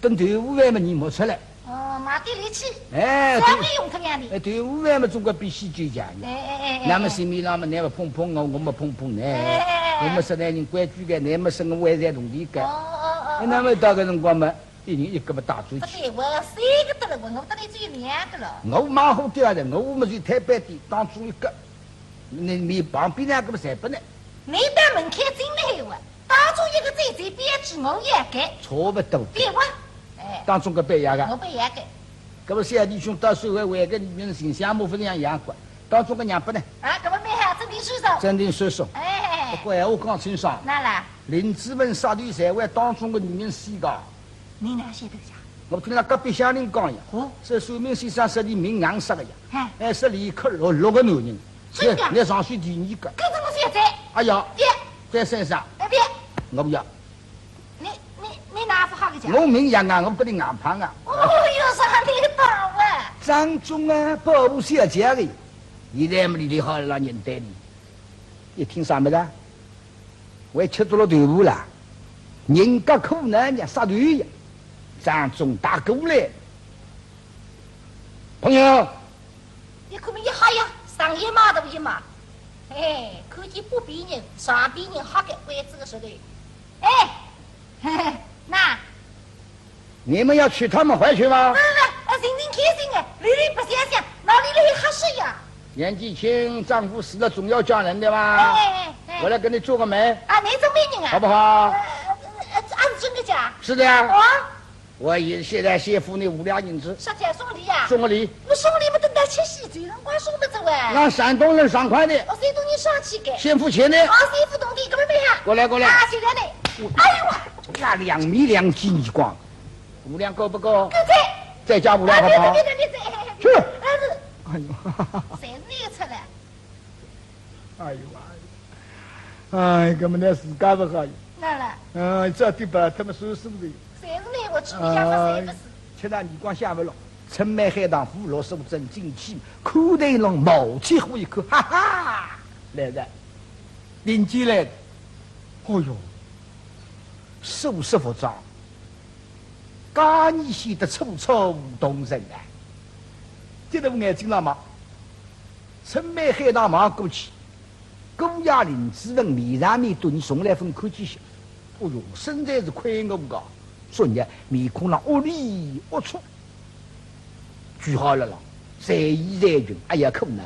等豆腐饭嘛，侬摸出来。 哦，卖点力气，哎，稍微用脱两钿。哎，豆腐饭嘛，总归比喜酒强呀。哎哎哎哎，那么心里浪嘛，侬勿捧捧我，我勿捧捧侬。哎哎哎哎，我么实在人规矩个，侬么生活还在同里个。哦哦哦哦。哎，那么到搿辰光嘛，一人一个么打出去。勿对，我三个得了，我我得了只有两个了。我蛮好点个，我么就推扳点，当中一个，那么旁边两个么侪拨侬。侬到门槛进来闲话， 当中一个最最标致，我也改。差勿多。对哇，哎，当中个板要个。我板要改。搿么小弟兄到时候为个女人形象模仿样样个，当中个让拨侬。啊，搿么蛮好，真定算数。真定算数。哎，不过闲话讲清爽，哪啦？林子文杀头侪为当中个女人死个。侬哪晓得个？我听了隔壁乡邻讲呀，哦，说算命先生说伊命硬杀个呀，哎，哎，说伊克六六个男人，真的？侬上去第二个。搿怎么现在？哎呀，爹， 再算算。哎，别，我勿要。你你你哪勿好个讲？我命硬啊，我勿得硬碰啊。哦哟，啥你讲啊？张忠啊，保护小姐个，现在么里里好了人对你，一听啥么子？我也吃足了豆腐了，人家苦难呀，杀头呀，张忠打过来。朋友， 一看么一吓呀，上一码头一码。哎，看见北边人，上边人吓个歪子个舌头。哎，嘿嘿，那，你们要娶她们回去吗？不不不，呃，寻寻开心个，里里白相相，哪里来吓煞呀？年纪轻，丈夫死了总要嫁人的吧？哎哎哎，我来给你做个媒，啊，你做媒人啊？好不好？呃呃，啊，是真的假？是的呀。啊？ 我也现在先付你五两银子。啥叫送礼呀？送个礼。我送礼么等到七夕节辰光送么子喂？让山东人爽快的。哦，山东人爽气个。先付钱的。哦，先付铜钿，搿么没呀？过来，过来。啊，谢谢你。哎呦，那两米两几你光，五两够不够？够哉。再加五两好不好？别别别别别。去。哎，是。哎呦。侪是你出来。 哎呦哎呦，哎，搿么呢自家勿好呀。哪了？哎，这地方他们说是不是？侪是你我去，你想法侪勿是。吃到耳光想勿落，陈梅海棠扶老师正进去，看台浪冒起火一看，哈哈，来了，林姐来了。哦哟，手势服装， 家里显得楚楚动人啊。低头眼睛浪望，陈梅海棠望过去，姑爷林子文面上面对伊从来朆看见歇。哦哟，身材是魁梧个，昨日面孔浪龌里龌龊。句号了咯，在意在云，哎呀，可能。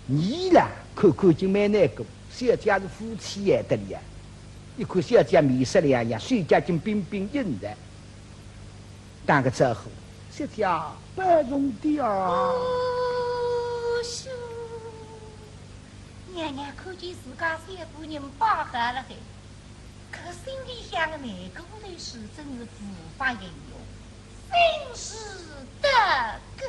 伊啦，看看就蛮难过，小姐是夫妻也得了呀。一看小姐面色两样，手脚筋冰冰硬的，打个招呼，小姐保重点啊。哦，是。娘娘看见自家小夫人摆好了海，搿心里向的难过头是真是无法形容，心事得个。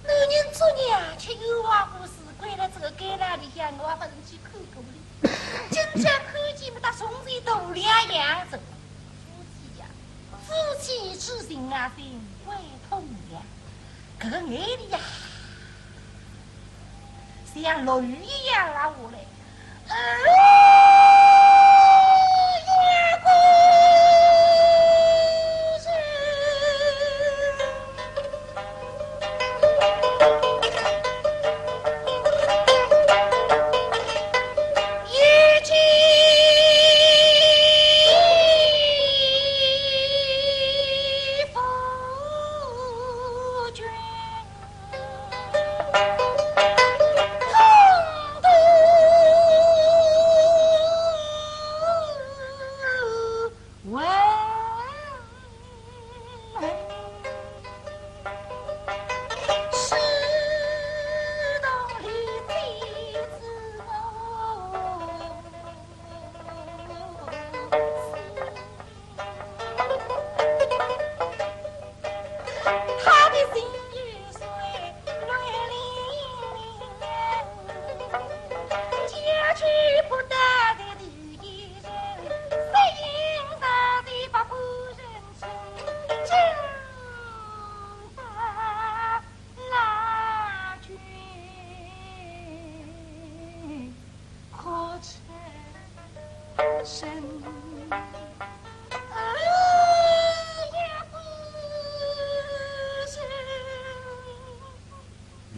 男人作孽啊，吃冤枉果子，关了这个监牢里向，我也勿曾去看过哩。今朝看见么，搭从前大两样子。夫妻呀，夫妻之情啊，心会痛呀。搿个眼泪呀，像落雨一样落下来。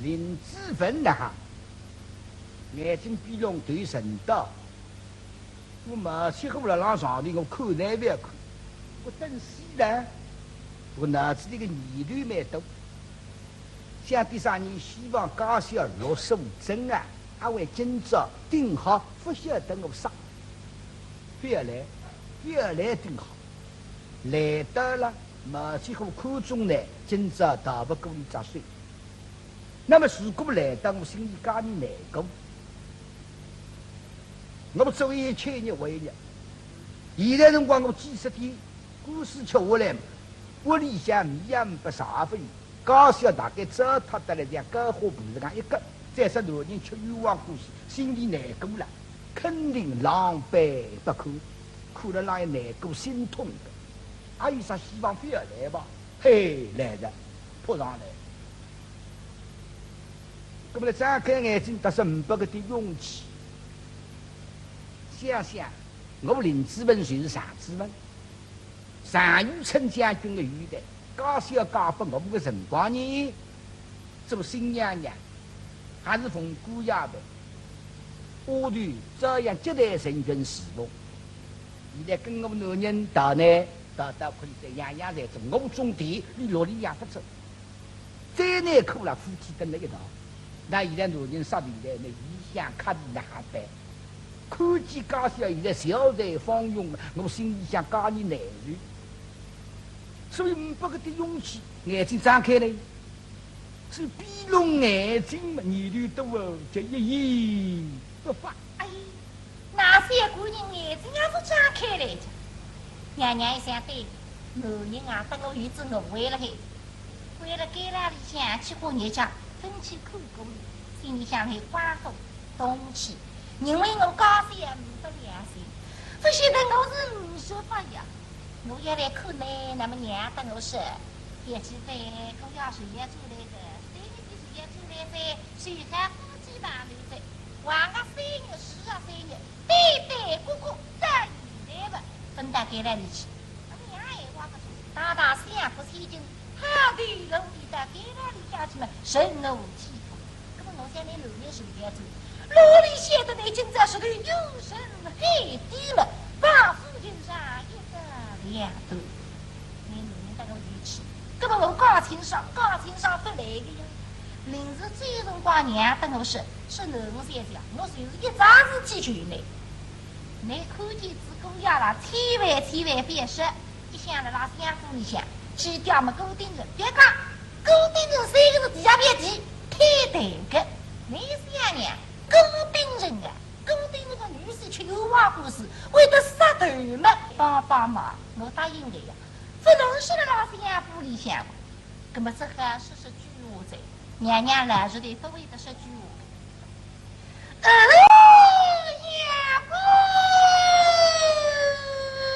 林子文呐，眼睛闭拢头沉倒，我毛七虎辣浪床里，我看也勿要看，我等死了。我脑子里个念头蛮多，想点啥呢？希望家小落手真啊，阿会今朝顶好，勿晓得我啥。勿要来，勿要来顶好。来到了，毛七虎看中呢，今朝逃勿过伊只手。 那么如果来到我心里加点难过，我做一切也为了。现在辰光我几十天官司吃下来嘛，屋里向米也没不啥分，家小大概糟蹋得来像干货不是讲一个，再说男人吃冤枉官司，心里难过了，肯定狼狈不堪，看了让人难过心痛的。还有啥希望勿要来吧？ 嘿，来了，扑上来。那么呢，张开眼睛，但是没搿点勇气。想想，我林子文就是常子文，常遇春将军的后代，家小嫁拨我个辰光呢，做新娘娘，还是奉官爷的，丫头照样接待成群侍奉。 现在跟我男人逃呢，逃逃可以在样样侪做，我种地，伊落里养不出。再难苦了，夫妻蹲了一道。那现在男人杀头来，那一向看哪办？看见家小现在笑在放纵，我心里向加点难受。所以没搿点勇气，眼睛张开来，是闭拢眼睛嘛，念头多啊，就一言不发。哎， 那小官人眼睛也是张开来的。娘娘一想，对，男人啊，搭我有种误会了嘿。为了该拉里向去过日脚，分去看过了，心里向很光火、动气，认为我家小也没得良心，勿晓得我是五十八呀。我要来看呢，那么娘搭我说，别去哉，姑爷是要出来的，对你是要出来的，谁还不知道你的，还个三日，是啊，三日。 对对，哥哥，到现在吧，分到该拉里去。那么娘也话不错，大大相府千金，他对楼里到该拉里向去嘛，任何无体统。那么我想你男人是不要走，哪里晓得你今朝是个有人黑的嘛，把夫人上一个两段。你男人搭我一起，那么我讲清爽，讲清爽不来的呀。临时这辰光娘搭我说，说囡儿想想，我就是一桩事体求你。 你看见仔姑爷了，千万千万覅说，一向辣辣相府里向，去叫么顾鼎臣，覅讲，顾鼎臣三个字底下覅提，开台个。你想呀，顾鼎臣啊，顾鼎臣个女婿吃冤枉官司，为得杀头嘛，帮帮忙，我答应的呀，勿能说辣辣相府里向。 那么只好说说句话哉，娘娘老实的勿会得说句话。呃，也不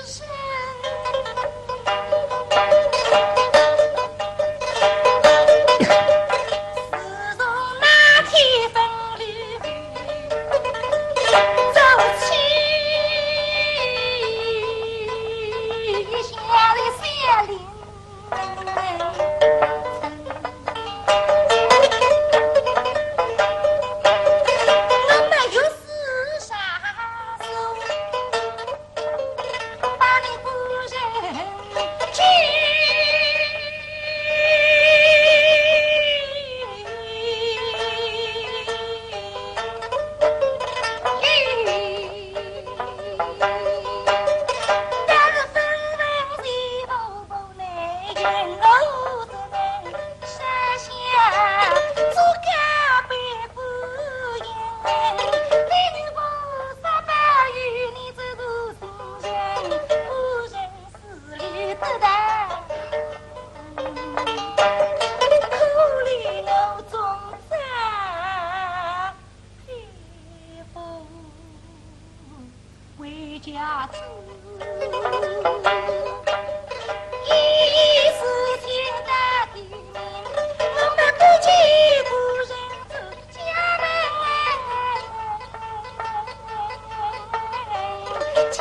是。自从那天分离，走起一下的小林。 回家去。一时听得地名，我们不见故人出家门。家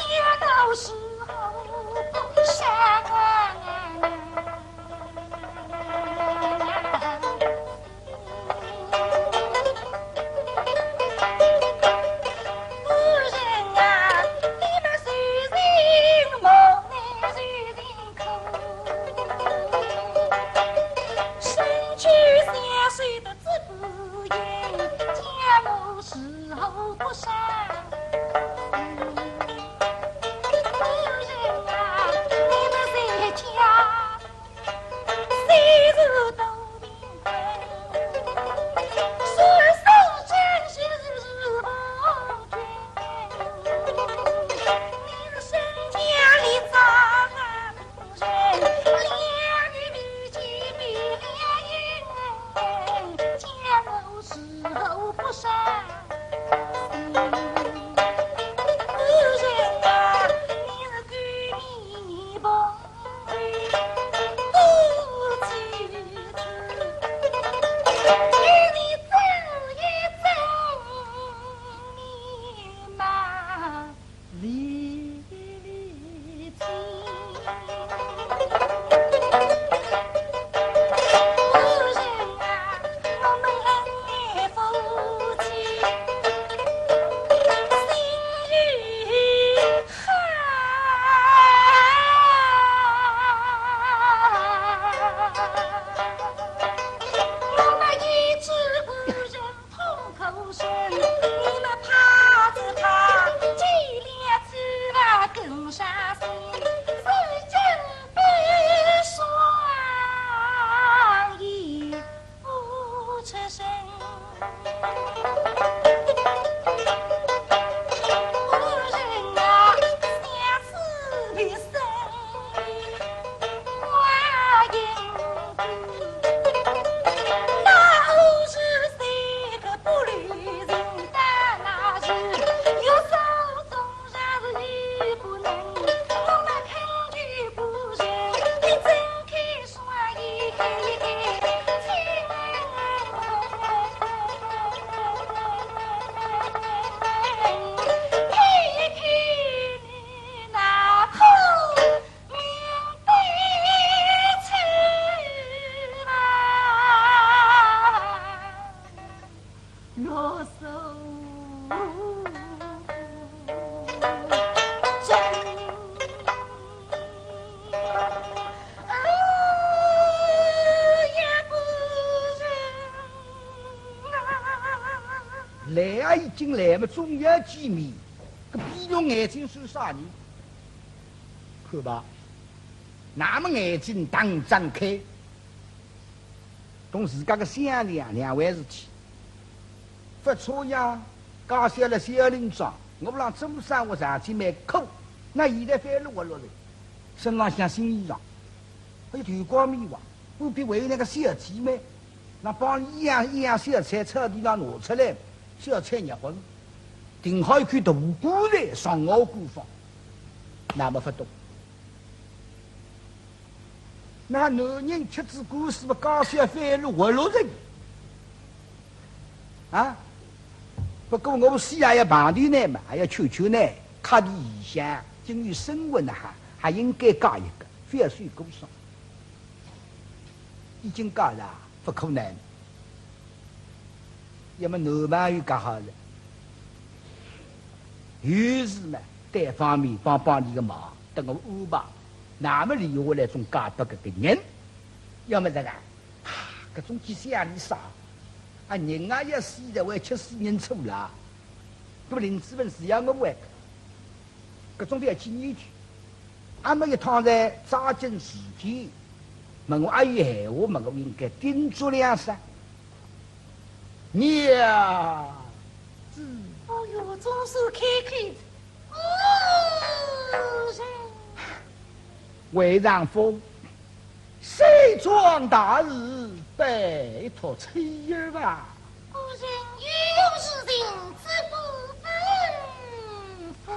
来啊，已经来么，总要见面。搿闭拢眼睛算啥人？看吧，那么眼睛当张开，同自家个想两两回事体。勿错呀，家小了小林庄，我让做生活上去蛮苦，那现在翻了活络了，身浪向新衣裳，还有头光面黄，不比为那个小姐美。 那帮伊一样一样小菜草地上拿出来，小菜热昏，定好一口大棺材上我官方，那么勿懂。那男人吃仔官司么，家小翻了活络人啊。不过我死也要碰头呢嘛，还要求求呢，客地异乡，今后生活呢还还应该嫁一个，覅算过爽。 已经嫁了，勿可能。要么男朋友嫁好了，有事嘛，单方面帮帮伊个忙，等我安排，那么留下来总嫁拨搿个人。要么这个，啊，搿种几想里啥，啊，人啊要死的，还吃死人醋啦。搿么林子文是要我回个。 搿种覅去扭曲。阿末一趟在抓紧时间，问我阿有闲话，问我应该叮嘱两声。娘子。哦哟，总算开口。夫人。为丈夫 谁桩大事，拜托妻儿吧。夫人有事情只顾吩咐。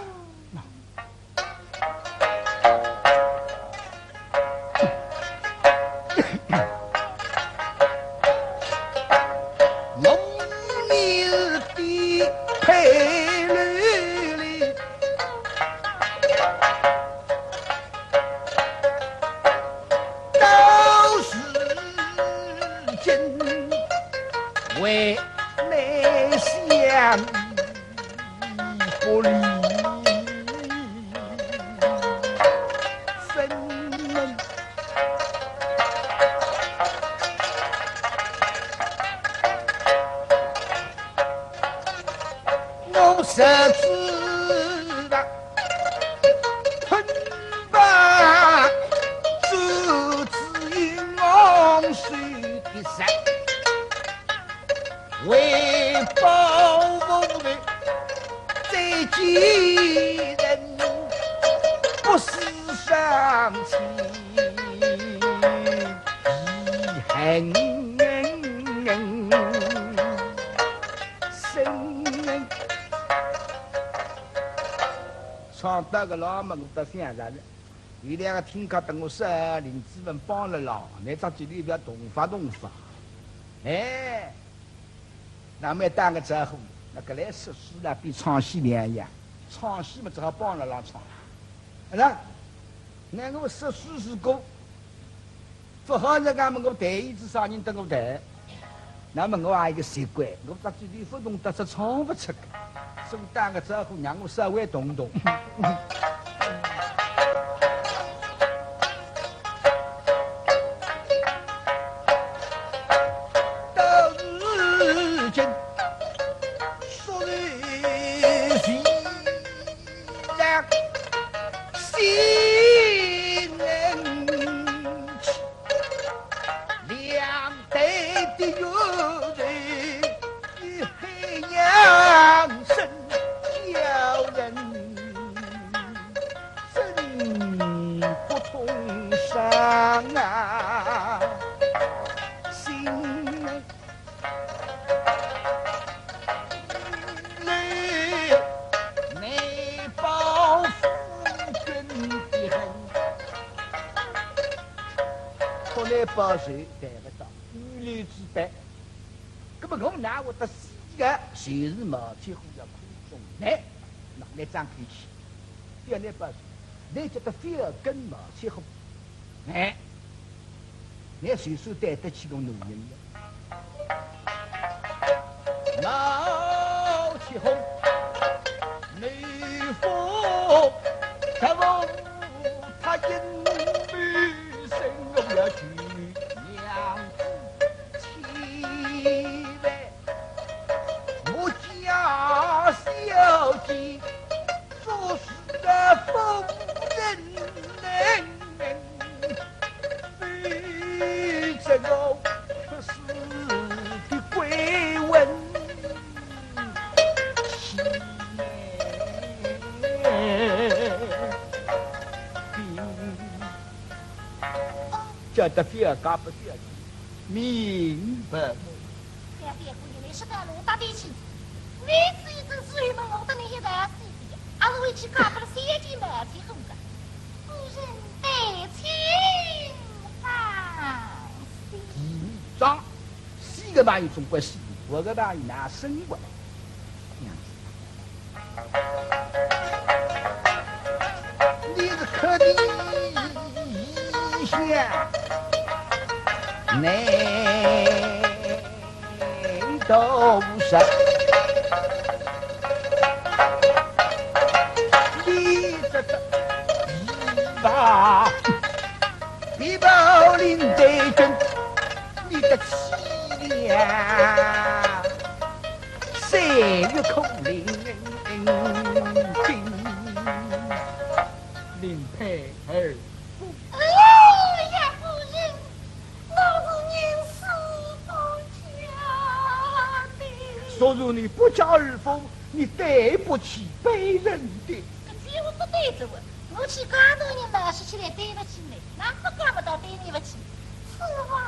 我是的配偶哩。 到如今为内相依不离，怎能 我实知道，吞把主子英雄水的山，为保我们这几人不死伤情，遗恨。 生人。唱到搿浪么，我倒想着了，有两个听客等我说，林子文帮了忙，拿只嘴里覅动发动发。哎，那么打个招呼，那个来说书呢，比唱戏两样，唱戏嘛只好帮了忙唱，是吧？那我说书是个 勿好人家问我弹一支啥人搭我弹，那么我也一个习惯，我只嘴里勿动得是唱勿出个，所以打个招呼让我稍微动动。到如今，说来是 然，国内保守谈勿到，女流之辈。那么我哪会得死个？就是毛七虎要看中倷，那倷争口气。 覅拿把，倷叫得覅跟毛七虎。哎，倷岁数对得起个男人了。毛七虎，你不，他不，他因为生我要去娘子千万。 我家小姐做事的夫人，非这个是的贵人。叫得覅讲勿覅讲，明白。 小姐，姑爷，你是个路大的亲，你自己是有没有的那些来西的，还是为去嫁给了小姐买起后个？夫人对亲放心。第一章，死个朋友总归死，活个朋友哪生活呢？ 你是可怜一下，难道不是？你这个一把，皮包领带军，你的气量。 岁月苦，林佩儿。哎呀，夫人，我是宁死不嫁的。说如你不嫁而夫，你对不起卑人的。搿句话不对着我，我去嫁个人嘛，说起来对不起你，那不嫁勿到对你不起，此话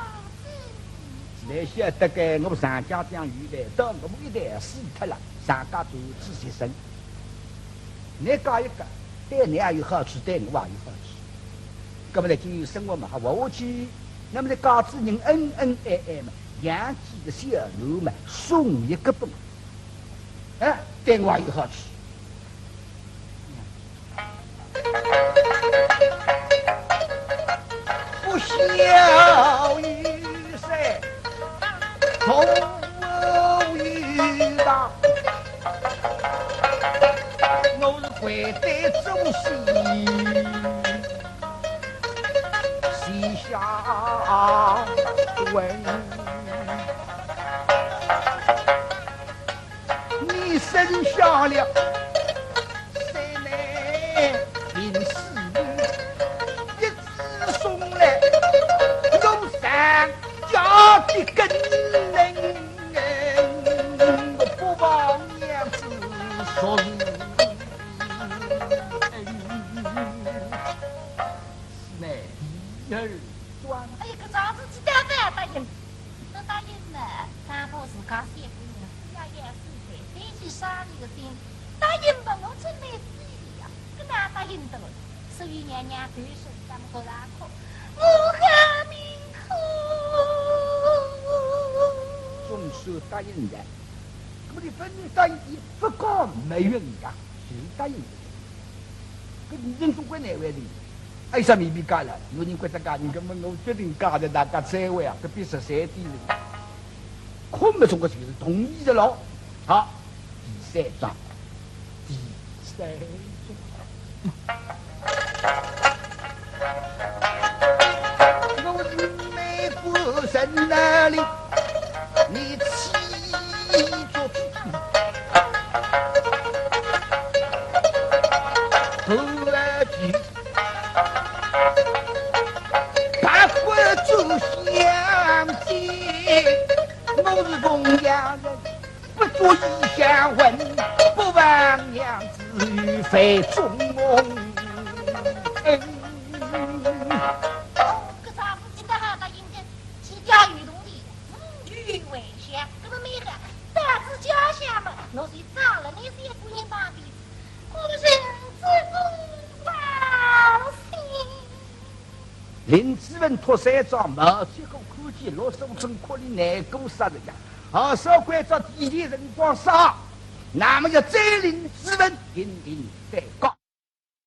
怎 倷晓得个，我们常家将有来，到我们一代死脱了，常家传子接生。倷嫁一个，对倷也有好处，对我也有好处。那么呢，今后生活嘛，还活下去。那么呢，嫁仔人恩恩爱爱嘛，养几个小囡嘛，送一个本，哎，对我也有好处。 不孝有三，同谋有大，我是跪在祖先膝下问。 你生下了三男并四女，一子送来，我常家的根人，我不忘娘子昨日恩。是乃第二桩。哎呀，搿桩事体单单答应。 搿答应呢，担保自家三个人夫妻也是对，对起生意个心，答应拨我准备死的呀，搿哪答应得了？所以娘娘对手咱们好难过，我好命苦。总算答应了，那么你分明答应，你不讲没用的，就答应了。 搿女人总归难为情。哎，啥面皮假了？有人觉得假，人搿么我决定嫁的，大家再会啊，搿比十三点了。可没总归就是同意的咯。好，第三桩，第三桩。我是美国人哪里，你妻做主。 头来去，八国做相见，我是凤阳人，不做异乡魂，不忘娘子与费仲谋。嗯。搿桩事体倒还答应个，自家有同意，嗯，有为相，搿么每个到仔家乡嘛，我就找了那些姑娘旁边，夫人之父王林子文脱衫装，毛七虎看见陆素贞哭得难过煞人呀。啊，少关照提前辰光杀，那么要斩林子文，定定斩